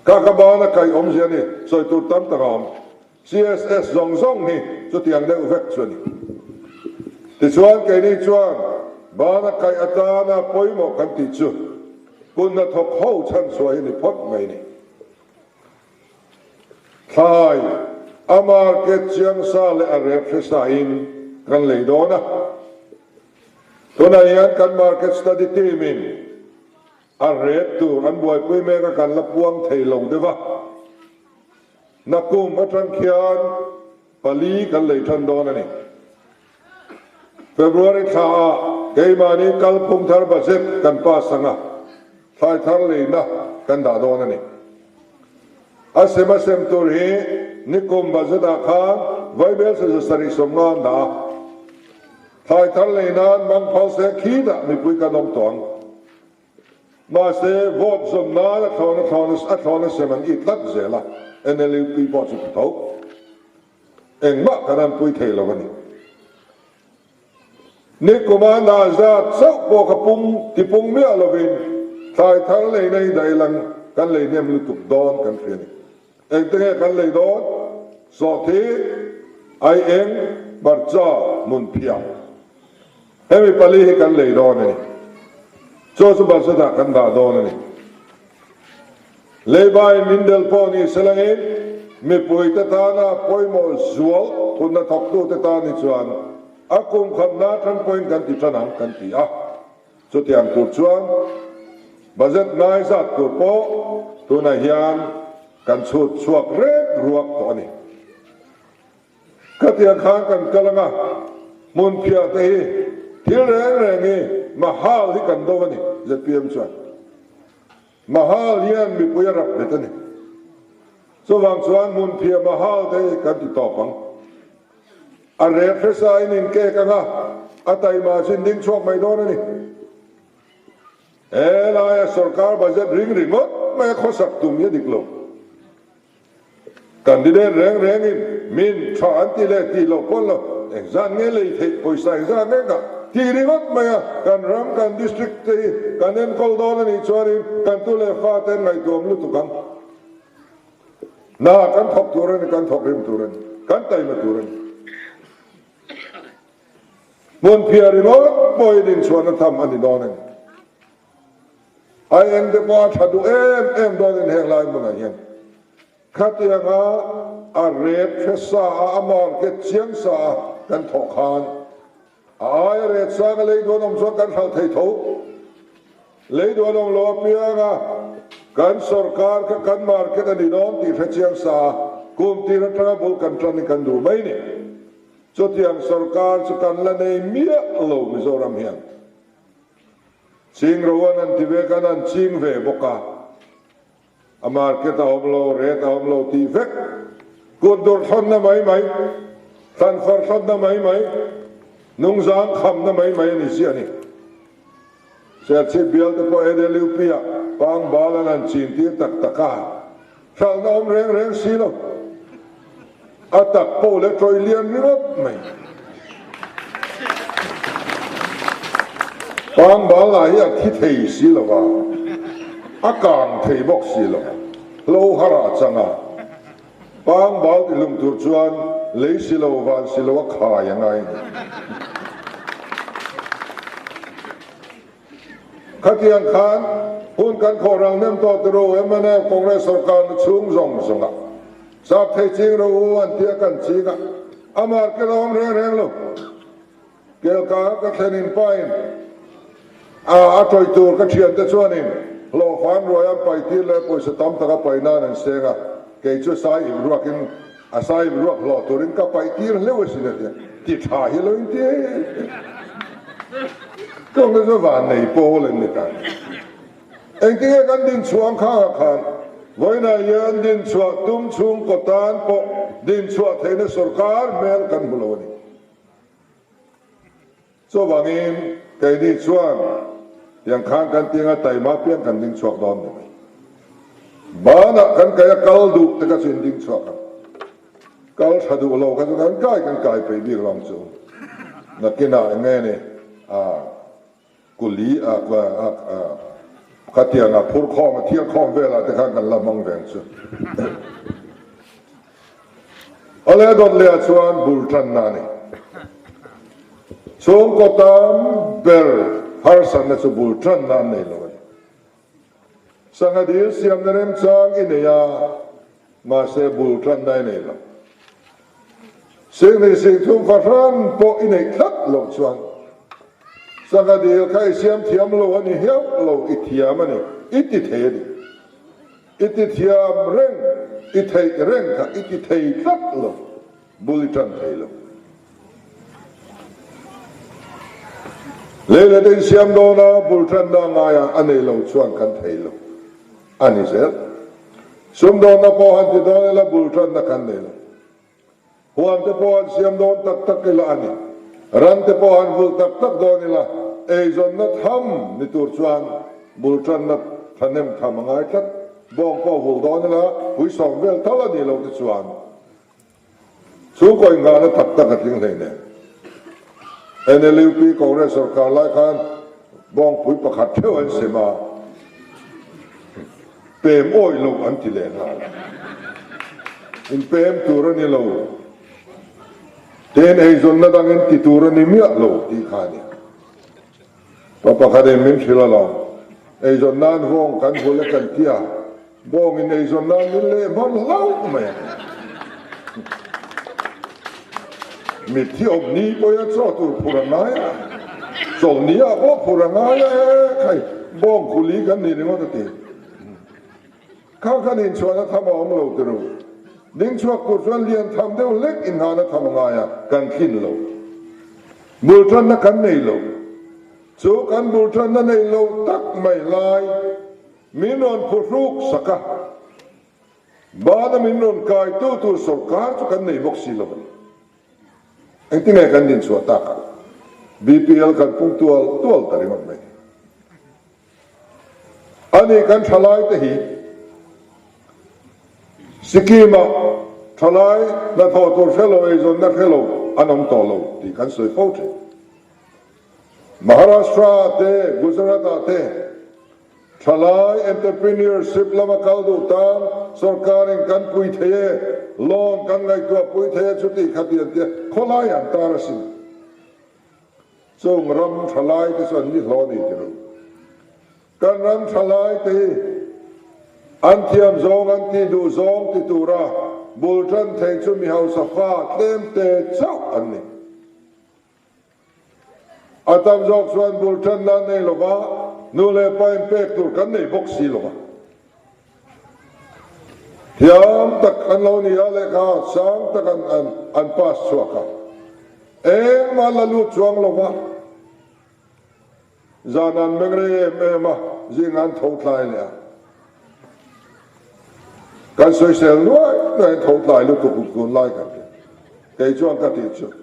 Speaker 1: Kha ka bana kaih awmzia a ni, sawi tur tam tak a awm. CSS zawng zawng hi chutiang deuh vek chu a ni. Tichuan keini chuan bana kaih atana pawimawh kan tih chu kun hnathawk ho chhanchhuah hi ni phawt mai a ni. Thlai, a market chiang sa leh a rep hre sa in kan lei dawn a. Tunah hian kan market study team in a rep tur an buaipui mek a kan la puang thei lo deuh a. Nakum atang khian pali kan lei tan dawn a ni. February thla ah keimahni kalphung thar budget kan pass ang a, thlai thar leina kan dah dawn a ni. A sem a sem tur hi nikum budget ah khan vaibel 770 an dah a, thlai thar lei nan mang phal se khitah mipui kan awm tawh ang. Mahse vote zawn nan a thlawn a thlawn a thlawn a sem an it tlat zel a, NLUP pawh chu ti tho. Engmah kan an pui thei lo a ni. Nikuma hna zat chauh pawh ka pung tipung miah lovin thlai thar leina hi daih lang kan lei hnem lutuk dawn kan hria a ni. Engte nge kan lei dawn? Sawhthi, aieng, hmarcha, hmunphiah. Hemi pali hi kan lei dawn a ni. Chaw chu budget ah kan dah dawn a ni. Leibai min del pawh ni se langin mipuite tana pawimawh zual thunna thawktute tan hi chuan a kum khatna tan pawhin kan ti tan ang kan ti a. Chutiang tur chuan budget ngai zat tur pawh tunah hian kan chhut chhuak rek ruak tawh a ni. Khatiang khan kan kal anga hmunphiah te hi thil reng reng hi mahal hi kan do a ni zpm chuan. Mahal hian mipui a rap bet a ni. Chuvang chuan hmunphiah mahal te hi kan ti tawp ang. A rek hresa in inkek ang a, a taima chu in ding chhuak mai dawn a ni. He laia sorkar budget ring ringawt mai a khawsak tum hi a dik lo. Candidate reng rengin min tha an ti leh tih loh pawn lo, engzat nge lei theih pawisa engzat nge ngah. Tih ringawt mai a, kan ram, kan district te hi kan enkawl dawn a nih chuanin kan tu leh fa te an ngaihtuam lutuk ang. Hna kan thawk tur a ni, kan thawk rim tur a ni, kan taima tur a ni. Hmun phiar ringawt pawhin inchhuahna tham a ni dawn a ni. A eng te pawh a tha duh em em dawnin heng lai hmunah hian khatianga a rep hre sa a, a market chiang sa a kan thawh khan a aia ret sanga lei duan awm chuan kan hralh thei tho. Lei duan awm lo apianga kan sorkar kha kan market a ni dawn tih hre chiang sa a, kum tir atanga bul kan tan hi kan duh mai ni. Chutiang sorkar chu kan la nei miah lo Mizoram hian. Ching ro an an ti ve kan an ching ve bawk a, a market a awm lo, rate a awm lo tih vek, kut dur thlawnna mai mai, thlan far thlawnna mai mai, nungzang khamna mai mai a ni ziah a ni. Serchhip bial te pawh NLUP ah pangbal an han chin tir tak tak a, hralhna awm reng reng si lo. A tak pawh leh tawih lian ringawt mai. Pangbal lah hi a thi thei si lo va, a kang thei bawk si lo. Hlo har ah chang a, pangbal ti hlum tur chuan lei si lo van si lo a khai a ngai a ni. Khatiang khan hun kan khawh ral nem tawh ti ru, mnf Congress sorkar na chhung zawng zawng ah sap thei ching ro u an tia kan ching a, a market a awm reng reng lo. Kelkang ka thlen in pa in a a tawih tur ka thian te chuan in hlawhfan ruai an pai tir leh pawisa tam tak a pai nan an seng a, kei chu sai ip ruak in A sai ruak hlawh turin ka paih tir hleuh asin a ti a, ti tha hi lo in ti em em. Tawng chu vannei pawl an ni ta. Engtinge kan dinchhuah ang khang ah khan vawiinah hian dinchhuah tum chhungkaw tan pawh dinchhuah theihna sorkar hmel kan hmu lo a ni. Chuvangin keini chuan tiang khan kan tinga taima piang kan ding chhuak dawn ni mai. Banah kan kai a kal duh te kha chu in ding chhuak ang. Kal tha duh lo kha chu kan kai kan kai peih bik lo ang chu. Nakinah eng nge ni a kuli a khatiang a phur khawm a thiar khawm velah te khan kan la hmang ve ang chu. Awle dawt leh ah chuan bul tanna a ni. Chhungkaw tam ber harsatna chu bul tanna an nei lo a ni. Sangha dil siamna remchang i nei a, mahse bul tanna i nei lo. Singhnih singthum fahran pawh i neih tlat loh chuan sangha dil kha i siam thiam lo a ni hiauh lo, i thiam a ni, i ti thei a ni. I ti thiam reng, i theih reng kha i ti thei tlat lo, bul i tan thei lo. Lei leh te insiam dawna bul tanna ngaia a nei lo chuan kan thei lo a ni zel. Sumdawnna pawh han ti dawn ila bul tanna kan nei lo. Huan te pawh han siam dawn tak tak ila a ni. Ran te pawh han vulh tak tak dawn ila, eizawnna tham ni tur chuan bul tanna thahnem tham a ngai tlat. Bawng pawh vulh dawn ila, puisawm vel tal a nih loh te chuan chhungkaw inghahna tak tak a tling hleinem. NLUP Congress sorkar lai khan bawngpui pakhat theuh an sem a. Pem awih loh an ti leh nghal. In pem tur a ni lo. Ten eizawnna dangin ti tur a ni miah lo tih kha a ni. Pa pakhatin min hrilh alawm. Eizawn nan vawng kan hul e kan ti a, bawngin eizawn nan min leh hman hlauh mai a. Mitthi awm ni pawhin a chaw tur phur a ngai a, chawlhni ah pawh phur a ngai a e khai, bawng kuli kan ni ringawt a ti. Kha khan inchhuahna tham a awm lo ti ru. Ding chhuak tur chuan lian tham deuh hlek inhahna tham a ngai a, kan tlin lo. Bul tanna kan nei lo. Chu kan bul tanna nei lo tak mai lai min rawn phuhruk sak a. Bana min rawn kaitu tur sorkar chu kan nei bawk si lo a ni. Engtinge kan dinchhuah tak a? BPL kan pung tual tual ta ringawt mai. Ani kan thalai te hi Sikkim-ah thalai hnathawh tur hre lo, eizawnna hre lo an awm tawh lo tih kan sawi fo thin. Maharashtra-ah te, Gujarat-ah te thalai entrepreneurship lama kal duh tan sorkarin kan pui thei e, loan kan ngaihtuah pui thei e chuti khati an ti a, khawlai an tar asin. Chung ram thalai te chu an ni hlawh a ni ti lo. Kan ram thalai te hi an thiam zawng an tih duh zawng ti tura bul tan thei chu mi hausa fa tlem te chauh an ni. A tam zawk chuan bul tanna an nei lova, nu leh pa in pek tur kan nei bawk si lova. Thiam tak an lo ni a, lehkha sang tak an an an pass chhuak a, engmah la lut chuang lova. Zan an meng rei em em a, zing an tho tlai leh a. Kan sawisel nuai nuai an tho tlai lutuk tunlai kan ti. Kei chuan ka tih chu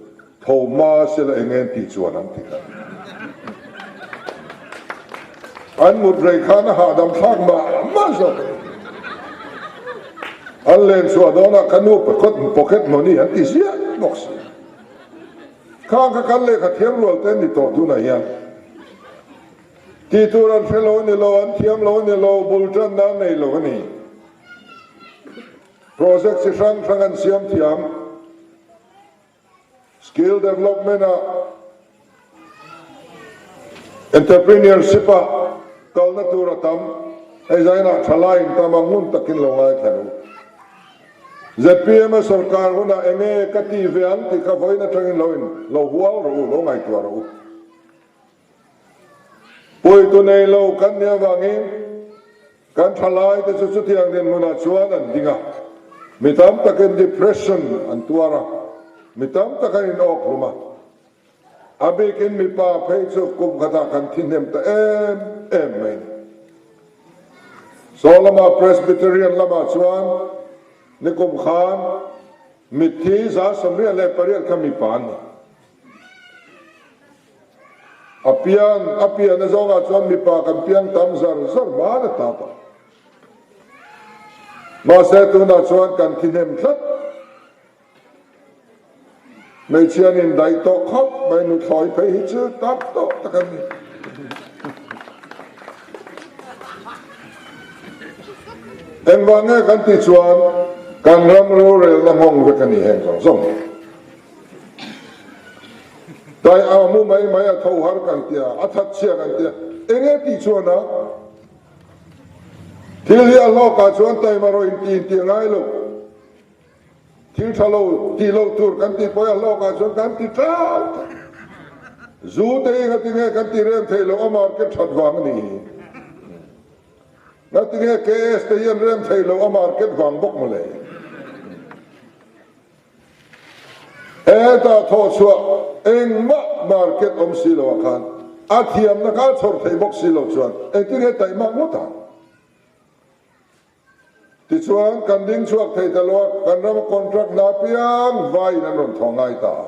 Speaker 1: tho hma sela eng en tih chuan an ti kha. An mut rei khan a hahdam thlak mah mah zawk. An len chhuah dawnah ka nu pocket money an ti ziah bawk si. Khang kha kan lehkha thiam rual te ni tawh tunah hian tih tur an hre lo ni lo, an thiam lo ni lo, bul tanna an nei lo a ni. Project chi hrang hrang an siam thiam, skill development ah, Entrepreneurship ah kalna tur a tam, hei zainah thalai in tam a ngun takin lo ngaithla ru. ZPM a sorkar hunah enge ka ti ve ang tih kha vawiin atangin lo in lo hual rawh u, lo ngaihtuah rawh u. Puitu nei lo kan nih avangin kan thalai te chu chutiang dinhmunah chuan an ding a, mi tam takin depression an tuar a, mi tam tak an in awk hlum a. A bikin mipa phei chu kum khatah kan thi hnem ta em em mai ni. Saw lama Presbyterian lamah chuan nikum khan mitthi 188 kha mipa an ni. A pian a pian a zawngah chuan mipa kan piang tam zar zar hman a ta tawh. Mahse tunah chuan kan thi hnem tlat. Hmeichhia an indaih tawh khawp mai, nuthlawi phei hi chu tam tawh tak an ni. Engvang nge kan tih chuan kan ram rorelna nghawng vek a ni heng zawng zawng. Tai a mu mai mai a tho har kan tia, a that chhia kan tia, enge tih chuan a thil hi a hlawkah chuan taima rawh inti inti a ngai lo. Thil tha lo tih loh tur kan tih pawh hi a hlawkah chuan kan ti tau ta. Zu te hi ngatinge kan tih rem theih loh a market that vang a ni hi. Ngatinge KS te hi an rem theih loh a market vang bawk mawle. Hetah thawh chhuah engmah market awm si lo ah khan a thiamna kha a chhawr theih bawk si lo chuan engtinge taihmak ngawt ang. Tichuan, kan ding chhuak thei ta lo a, kan rama contract hna piang vaiin an rawn thawh ngai ta a.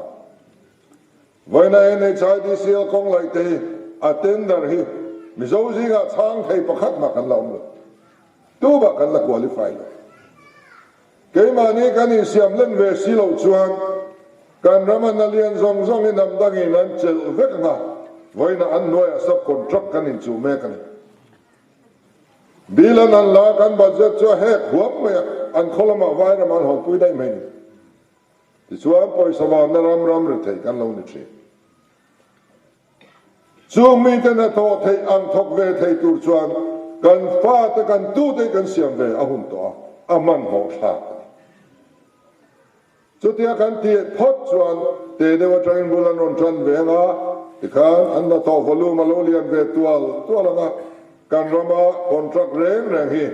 Speaker 1: Vawiina NHIDCL kawng laih te hi a tender hi Mizo zingah chhang thei pakhat mah kan la awm lo. Tumah kan la qualify lo. Keimahni kan insiam len ve si loh chuan kan rama hna lian zawng zawng hi hnam dangin an chelh vek ang a, vawiina an hnuaiah sub contract kan inchuh mek a ni. Bill an han la kan budget chu a hek huam mai a, an khaw lamah vai ram an hawnpui daih mai ni. Tichuan pawisa vanna ram ram ri thei kan lo ni thin. Chung mite hnathawh theih ang thawk ve thei tur chuan kan fate kan tute hi kan siam ve a hun tawh a, a hmanhmawh thlak a ni. Chutia kan tih phawt chuan te deuh atangin bul an rawn tan ve ang a, tikhan an hnathawh volume a lo lian ve tual tual ang a, kan rama contract reng reng hi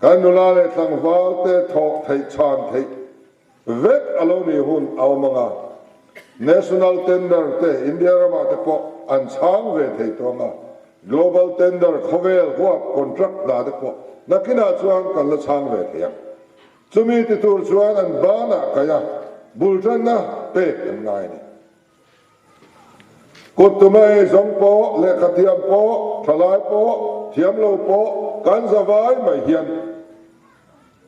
Speaker 1: kan nula leh tlangval te thawh theih chhan theih vek a lo nih hun a awm ang a, national tender te India ramah te pawh an chhang ve thei tawh ang a, global tender khawvel huap contract hna te pawh nakinah chuan kan la chhang ve thei ang. Chumi ti tur chuan an banah kaih a, bul tanna pek an ngai a ni. Kut tuma ei zawng pawh, lehkha thiam pawh, thalai pawh, thiam lo pawh kan za vai mai hian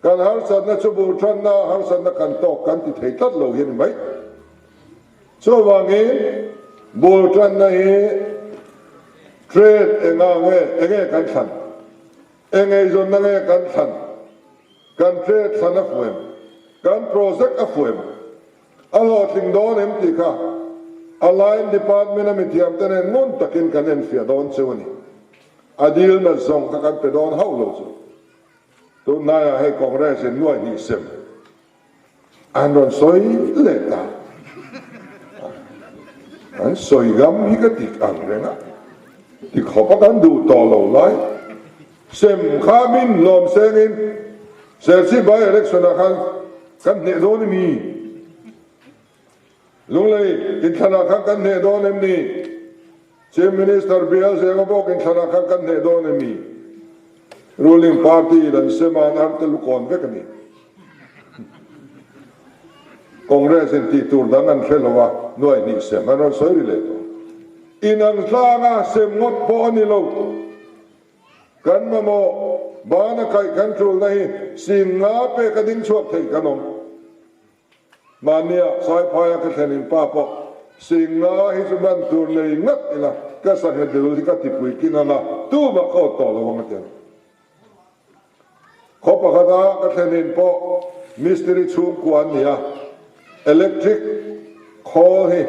Speaker 1: kan harsatna chu bul tanna harsatna kan tawk kan ti thei tlat lo hi a ni mai. Chuvangin. Bul tanna hi trade enga nge, enge kan thlan? Eng eizawnna nge kan thlan? Kan trade thlan a fuh em? Kan project a fuh em? A hlawhtling dawn em tih kha a line department a mithiam te nen ngun takin kan enfiah dawn cheu a ni. A dil nat zawng kha kan pe dawn hauh lo chu. Tunhnaiah hei Congress in nuai hnih sem an rawn sawi leh ta. An sawi ngam hi ka dik ang reng a, ti khawp a kan duh tawh lo lai. Sem kha min lawm sengin Serchhip by election ah khan kan hneh dawn em ni? Lunglei inthlan ah khan kan hneh dawn em ni? Chief Minister bial zenga bawk inthlan ah khan kan hneh dawn em ni? Ruling party in an sem a an arte lukawn vek a ni. Congress in tih tur dang an hre lo a, nuai hnih sem an rawn sawi ri leh tawh. Inang tlanga sem ngawt pawh a ni lo. Kan mamawh bana kaih kan tulna hi sing nga pek a ding chhuak thei kan awm. Mahnia Saiphaia ka thlen in pa pawh sing nga hi chu man tur nei ngat ila ka sangha dil hi ka tipui tling anga tumah ka awt tawh lo ang a ti a ni. Khaw pakhata ka thlen in pawh mistiri chhungkua an ni a, electric khawl hi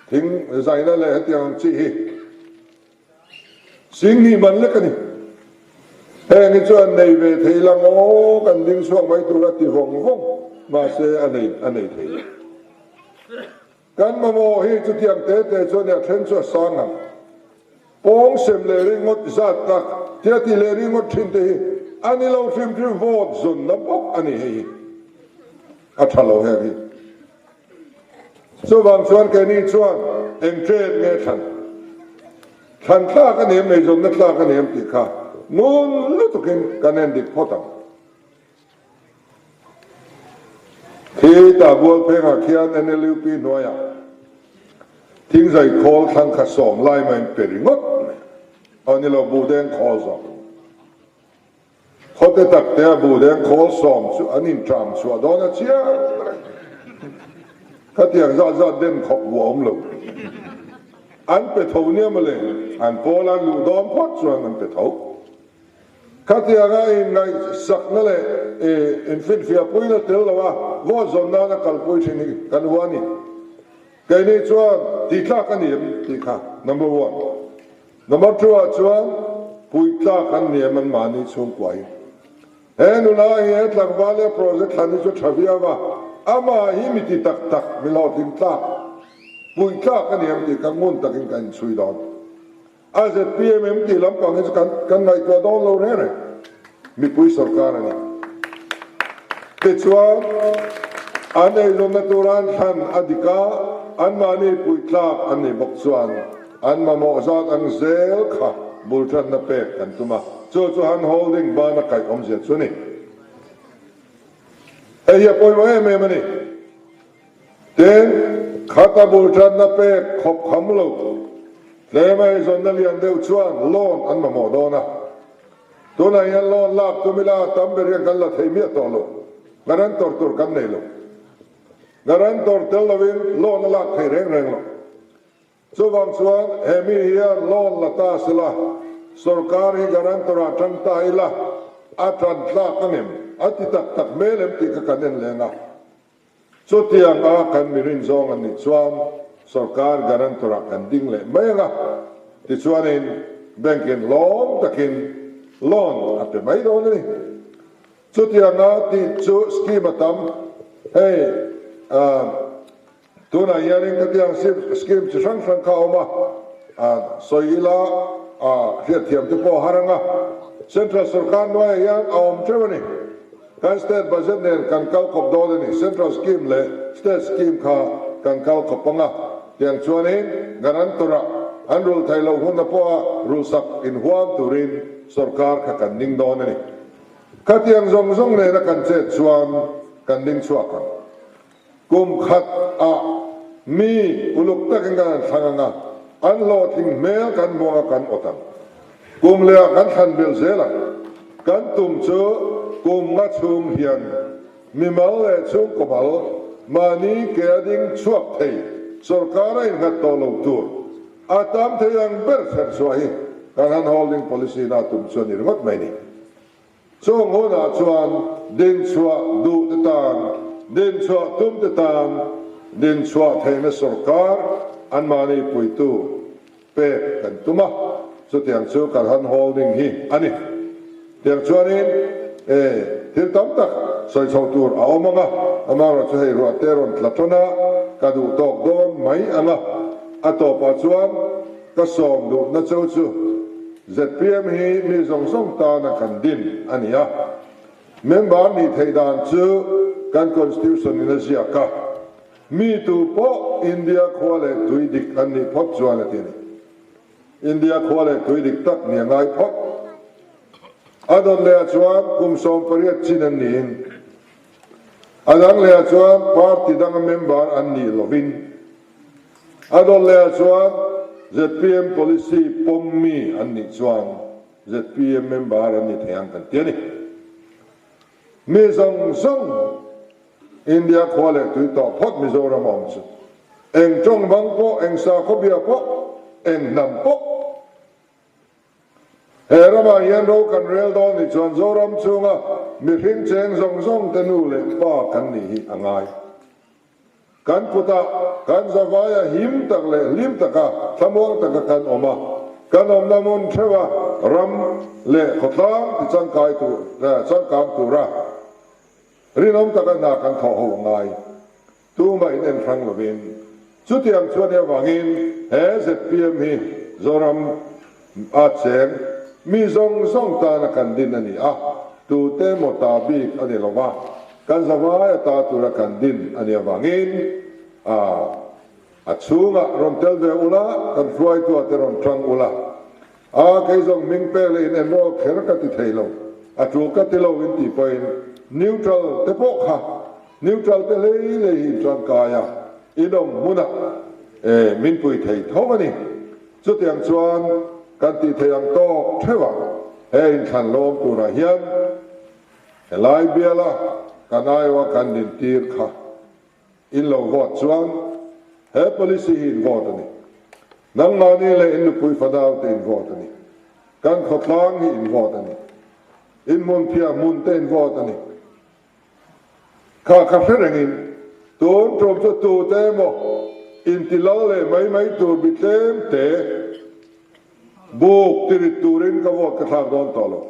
Speaker 1: thing zaina leh hetiang ang chi hi Singni man lek a ni. Heng hi chuan nei ve thei lang aw, kan ding chhuak mai tur a ti vawng vawng, mahse a nei a nei thei lo. Kan mamawh hi chutiang te te chuan a then chu a sang ang. Pawng sem leh ringawt zat tak tia ti leh ringawt thin te hi a ni lo hrim hrim vote zawnna bawk a ni hei hi. A tha lo heng hi. Chuvang chuan keini chuan eng trade nge thlan thlan tlak a ni em, eizawnna tlak a ni em tih kha ngun lutukin kan en dik phawt ang. Khi tah bual phengah khian NLUP hnuaiah thingzai khawl thlang kha sawm lai maiin pe ringawt mai a ni lo, buhdeng khawl zawk. Khawte tak te a buhdeng khawl sawm chu an inṭam chhuah dawn a chiang reng. Khatiang zat zat den khawp bu a awm lo. An pe tho nia mawle, an pawl an luh dawn phawt chuan an pe tho. Khatianga inngaihsakna leh infinfiahpuina tel lo a vote zawn nana kalpui thin hi kan hua a ni. Keini chuan tihtlak a ni em tih kha number one. Number two ah chuan puitlak an ni em an mahni chhungkua hi. He nula hi he tlangval leh project thlan hi chu tha viau a, amah hi mi ti tak tak, mi hlawhtling tlak, puitlak a ni em tih kha ngun takin kan inchhui dawn. A zpm em tih lampang hi chu kan kan ngaihtuah dawn lo reng reng. Mipui sorkar a ni. Tichuan, an eizawnna tura an thlan a dik a, anmahni puitlak an nih bawk chuan an mamawh zat ang zel kha bul tanna pek kan tum a, chu chu hand holding bana kaih awmzia chu a ni. Hei hi a pawimawh em em a ni. Tin, khata bul tanna pek khawp kham lo tlema eizawnna lian deuh chuan loan an mamawh dawn a. Tunah hian loan lak tum ila tam ber hian kan la thei miah tawh lo. Guarantor tur kan nei lo. Guarantor tel lovin loan a lak thei reng reng lo. Chuvang chuan he mi hian loan la ta sela, sorkar hi guarantor ah tang ta ila a tan tlak ang em? A ti tak tak hmel em tih kha kan en leng a. Chutiang a kan mi rin zawng an nih chuan sorkar guarantor ah kan ding leh mai ang a, tichuanin bank in lawm takin loan a pe mai dawn a ni. Chutiang a tih chu scheme a tam, hei tunah hianin khatiang scheme chi hrang hrang kha a awm a, sawi ila hriatthiam te pawh a har ang a, central sorkar hnuaiah hian a awm teuh a ni. Kan state budget nen kan kal khawp dawn a ni. Central scheme leh state scheme kha kan kal khawp ang a, tiang chuanin guarantor-ah an rulh theih loh hunna pawha rulhsak inhuam turin sorkar kha kan ding dawn a ni. Khatiang zawng zawng nena kan chet chuan kan ding chhuak ang. Kum khat ah mi uluk takin kan han thlang ang a, an hlawhtling hmel kan hmuang a kan awt ang. Kum leh ah kan thlan belh zel ang. Kan tum chu kum nga chhung hian mimal leh chhungkaw mal mahni ke a ding chhuak thei. Sorkar a innghat tawh lo tur a tam thei ang ber thlen chhuah hi kan hand holding policy na tum chu a ni ringawt mai ni. Chung hunah chuan dinchhuah duh te tan, dinchhuah tum te tan dinchhuah theihna sorkar anmahni puitu pek kan tum a, chutiang chu kan hand holding hi a ni. Tiang chuanin e thil tam tak sawi chho tur a awm ang a, amaherawhchu hei ruah te rawn tla tawn a, ka duh tawk dawn mai ang a, a tawpah chuan ka sawm duhna cho chu zpm hi mi zawng zawng tana kan din a ni a, member nih theih dan chu kan constitution in a ziak a, Mi tu pawh India khua leh tui dik an nih phawt chuan a ti a ni. India khua leh tui dik tak ni a ngai phawt. A dawt lehah chuan kum 18 chin an niin, a dang lehah chuan party danga member an nih lovin, a dawt lehah chuan zpm policy pawm mi an nih chuan zpm member an ni thei ang kan ti a ni. Mi zawng zawng India khua leh tui tawh phawt Mizoram a awm chu eng tawng bang pawh, eng sakhaw bia pawh, eng hnam pawh he ramah hian ro kan rel dawn nih chuan Zoram chhunga mihring cheng zawng zawng te nu leh pa kan nih hi a ngai. Kan kutah kan zavaia him tak leh hlim taka thlamuang taka kan awm a, kan awmna hmun theuha ram leh khawtlang ti changkai tur changkang tura rinawm taka hna kan thawh ho a ngai. Tumah in en hrang lovin chutiang chuan i avangin he zpm hi Zoram a cheng mi zawng zawng tana kan din a ni a, tute emaw ta bik a ni lo va, kan zavai a ta tura kan din a nih avangin a a chhungah rawn tel ve ula, kan hruaitua te rawn tang ula, a kei zawng hming pek leh in enroll kher ka ti thei lo, a tul ka ti lo in tih pawhin neutral te pawh kha neutral te hlei hlei hi in tangkai a, in awm hmunah e min pui thei tho a ni. Chutiang chuan kan tih theih ang tawk theuh a, he inthlan lawm turah hian helai biala kan aiawha kan dintir kha in lo vote chuan he policy hi in vote a ni. Nangmahni leh in nupui fanaute in vote a ni. Kan khawtlang hi in vote a ni. In hmunphiah hmun te in vote a ni. Kha kha hre rengin tun tum chu tute emaw inti lal leh mai mai tur bi tlem te buk tirit turin ka vote ka thlak dawn tawh lo.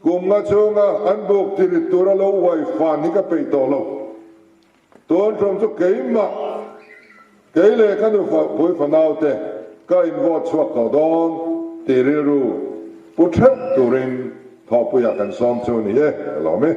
Speaker 1: Kum nga chhunga an buk tirit tura lo uai fan hi ka peih tawh lo. Tun tum chu keimah, kei leh ka nupui fanaute ka in vote chhuak tawh dawn tih rilru pu theuh turin thawhpuiah kan sawm chu ni e, ka lawm e.